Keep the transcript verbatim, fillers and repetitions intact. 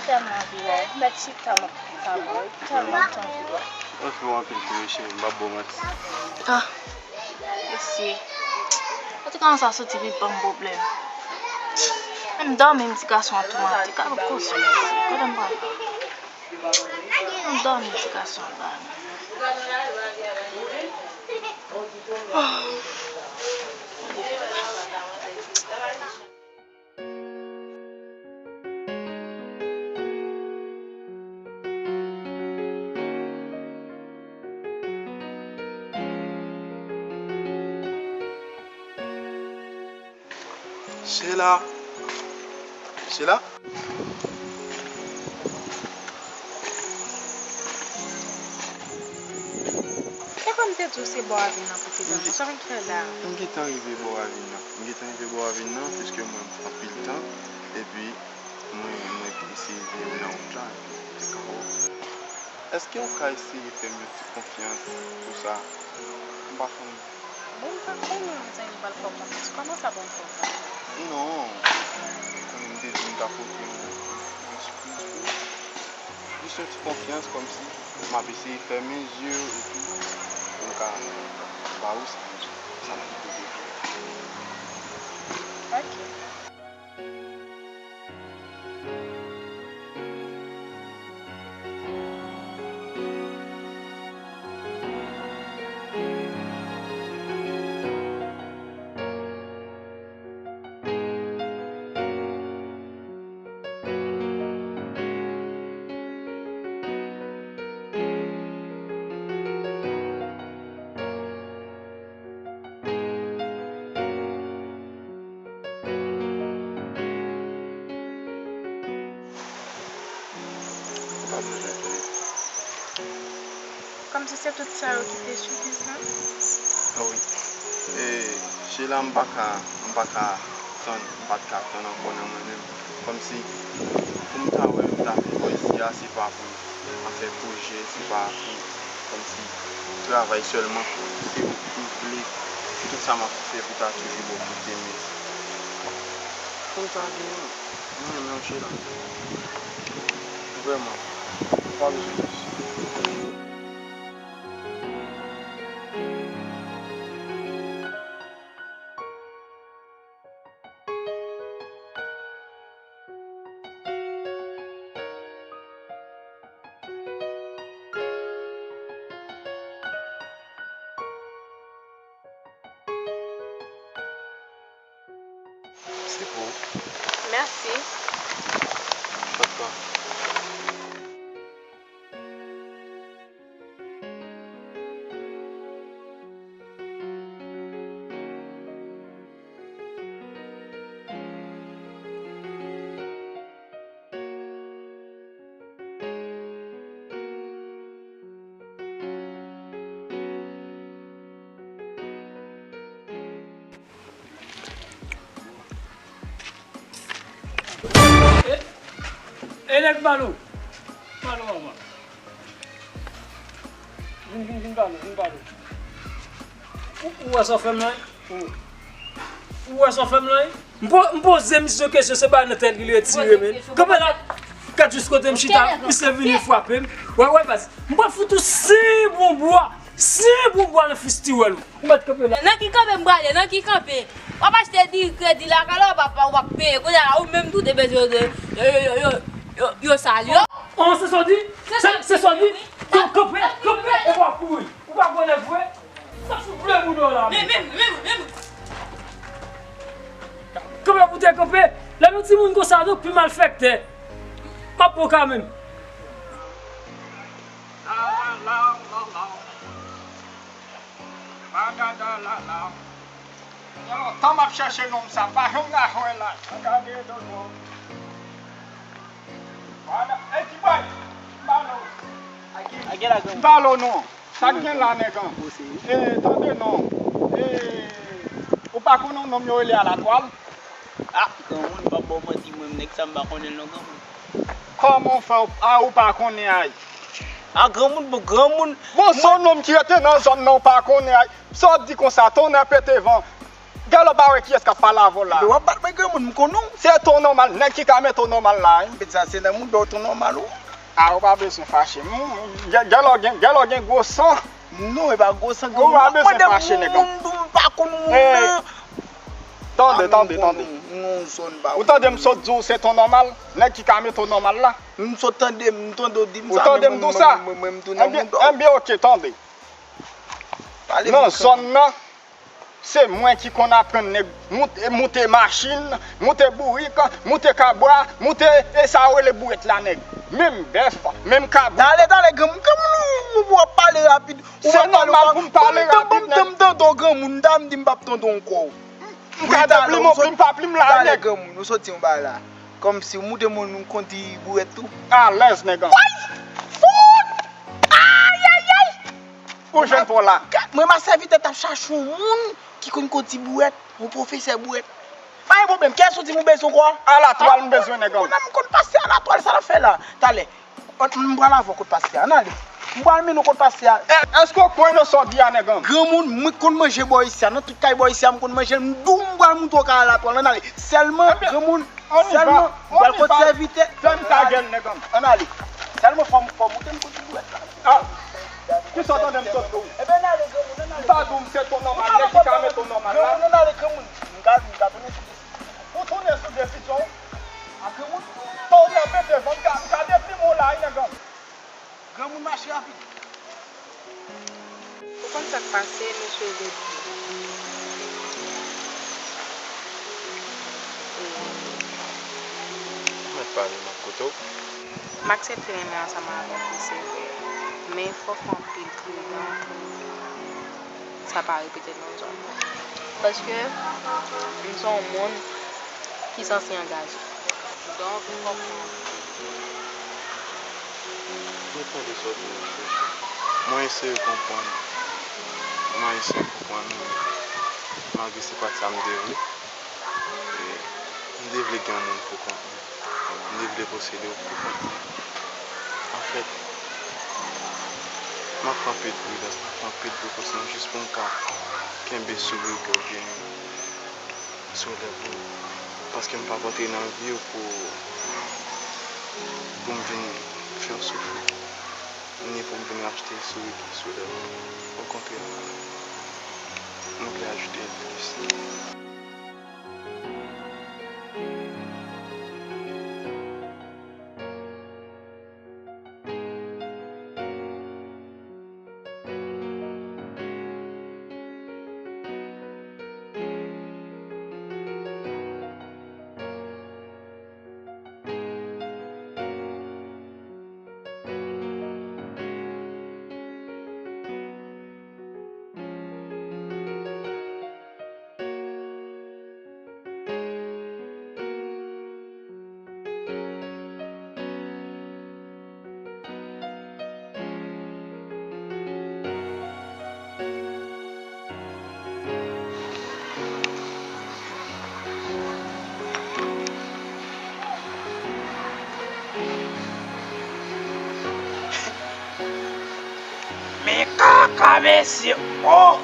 Tèlman anvi wè w. M mèt chita, m ap chita, bro. Tèlman anvi wè w. Anfen, w anpil tou, wi, cheri, m p ap ba w manti. Ah, mesye. Antouka, sa soti vin ban m pwoblèm. Menm dòmi, m di gason an toumante. Gade koze, mesye. Kote m pral pran? M dòmi ti gason an ba nou. Sheila! Sheila! E kòm te di w se bò ravin nan pou te pran, sa w vin fè la? M gentan rive bò ravin nan. M gentan rive bò ravin nan, piske mwen m pran pil tan, epi mwen, mwen eseye vin nan wout la, epi te kawo. Èske w ka eseye fè m yon ti konfyans pou sa? M pa konn. Bon, m pa konnen, mezanmi, m pral fè w konfyans. Kòman sa pou m fè w konfyans? Non. Konnen m te di m ta pote yon, yon sipriz pou ou. Jis yon ti konfyans, kòmsi m ap eseye fèmen je epi pou m ka ba ou sa, sa m te pote pou ou. Ok. Ou pa bezwen plede. Kòmsi se tout sa yo ki te sifizan? Ah wi. E, Sheila, m pa ka, m pa ka tann, m pa t ka tann ankò nan mwen menm. Kòmsi, pou m ta wè, m ta vin bò isi a, se pa pou m ap fè pwojè, se pa pou, kòmsi, travay sèlman. Se ou m vle, tout sa m ap fè pou ta toujou bò kote m. Kòmsa vini. Mwen menm, Sheila. Vrèman, ou pa bezwen plis. Se pou ou. Mèsi. Pa t pran. E, e nèg Malo. Malo, manman. Vin, vin, vin pale, vin pale. Ou, ou wè sa w fè m la, wi? Ou, ou wè sa w fè m la, wi? M po-, m poze misye kesyon, se pa nan tèt li retire, men. Kanpe la, gad jis kote m chita, misye vini frape m. Wè, wè, baz. M pral fout ou senk bon bwa, senk bon bwa nan fistiwèl ou. Ou mèt kanpe la. Nan ki kanpe m prale? Nan ki kanpe? W ap achte di kredi lakay la, w ap, w ap peye. Kounye a la, ou menm tou, te bezwen yo, yo, yo salye w. An, se sa w di? Se sa, se sa w di? Kanpe, kanpe, ou pa kouri. Ou pa konnen vre? Sa fout vle moun yo la. Men, men, men, men. Kanpe pou te kanpe. Lè nou timoun konsa, nou pi malfektè. M ap pran ka menm. La, la, la, la, la. Bagada la la. Gen lontan m ap chèche nonm sa, m pa janm ka jwenn la. An gade dodo. Vwala. Ey, ti bòy. M pale w. M pale w non. Sa k gen la, nèg an? E, tande non. E, ou pa konn yon nonm yo rele Alatwal? Ah, granmoun, m p ap ba w manti, mwen, nèg sa, m pa konnen l non, granmoun. Kòman w fè w, a, ou pa konnen, ay? A, granmoun, bon, granmoun. Bon, se yon nonm ki rete nan zòn nan, ou pa konnen, ay. Sa w ap di konsa, tonnè pete van. Alò, pa wè kiyès k ap pale avè w la. Ebyen, w ap bat mwen, granmoun, m konnen w. Se ton nòmal, nèg ki ka mete w nòmal la, wi. Ebyen, sa se nan mouda w ton nòmal ou. A, ou pa bezwen fache. M, m, gen, gen lè w gen, gen lè w gen gwo san. Non, e pa gwo san, granmoun. Ou pa bezwen fache, nèg. Mwen menm, m pa konn moun nan. Tande, tande, tande. Ou tande m sot di w se ton nòmal? Nèg ki ka mete w nòmal la. M sot tande, m tande w di m sa, men mwen, mwen, mwen, mwen, m tounen mouda w. Ebyen, ok, tande. Nan zòn nan, se mwen ki konn aprann nèg moute, moute machin, moute bourik, moute kabwa, moute e sa yo rele bourèt la, nèg. Menm bèf, menm kabrit. Tale, tale, granmoun, granmoun, ou, ou ap pale rapid. Ou ap pale, ou ap pale. Se nòmal pou m pale rapid, nèg. M tande w, granmoun, m ta di m p ap tande w ankò. M ka deplime w, plim pa plim la, nèg. Tale, granmoun, ou sot di yon bagay la. Kòmsi w moute moun, moun kondi bourèt tou. Alèz, nèg an. Woy! Fout! Ayayay! Ou jwenn pa w la. Gad, mwen, ma sèvitè t ap chache yon moun ki konn kondi bourèt, yon pwofesè bourèt. Pa gen pwoblèm, kiyès ou di m ou bezwen ankò? Alatwal m bezwen, nèg an. Kounye a m konn pase alatwal, sa l ap fè la? Talè. M pral avè w kot pastè a, ann ale. M pral mennen w kot pastè a. Èske w kwè nan sa w di a, nèg an? Granmoun, mwen k konn manje bò isi a, nan tout kay bò isi a, m konn manje l, m di w m pral montre w kay alatwal, ann ale. Sèlman, granmoun, sèlman, m pral kot sèvitè. Fè m kagèl, nèg an. Ann ale. Sèlman fò m, fò m moute m kot bourèt la. A, kisa w tande m sot di w? Ebyen, ann ale, granmoun, ann ale. M pa di w m se ton nòmal, nèg ki ka mete w nòmal la. Granmoun, ann ale, granmoun. M ka, m ka tounen sou de piton. Ou tounen sou de piton? A, granmoun. Ton nan pete, m ka, m ka deplime w la, wi, nèg an. Granmoun mache rapid. Ou konn sa k pase, mesye Jodi? Ou mèt pale, m ap koute w. M aksepte renmen ansanm avèk ou, se vre. Men fòk ou anpil pridan pou sa pa repete nan zòn nan. Paske m se yon moun ki sanse angaje. Donk, fòk mwen. Mwen tande sa w di, mesye. Mwen eseye konprann. Mwen eseye konprann ou, men malgre se pa t sa m te vle. E, m te vle gen yon moun pou kont mwen. M te vle posede w pou kont mwen. Anfèt, m ap pran anpil pridans, m ap pran anpil prekosyon jis pou m ka kenbe souri ke w gen sou lèv ou. Paske m pa p antre nan vi w pou, pou m vin fè w soufri, ni pou m vin rachte souri ki sou lèv ou. Okontrè, mwen vle ajoute plis. Men kaka mesye, oh!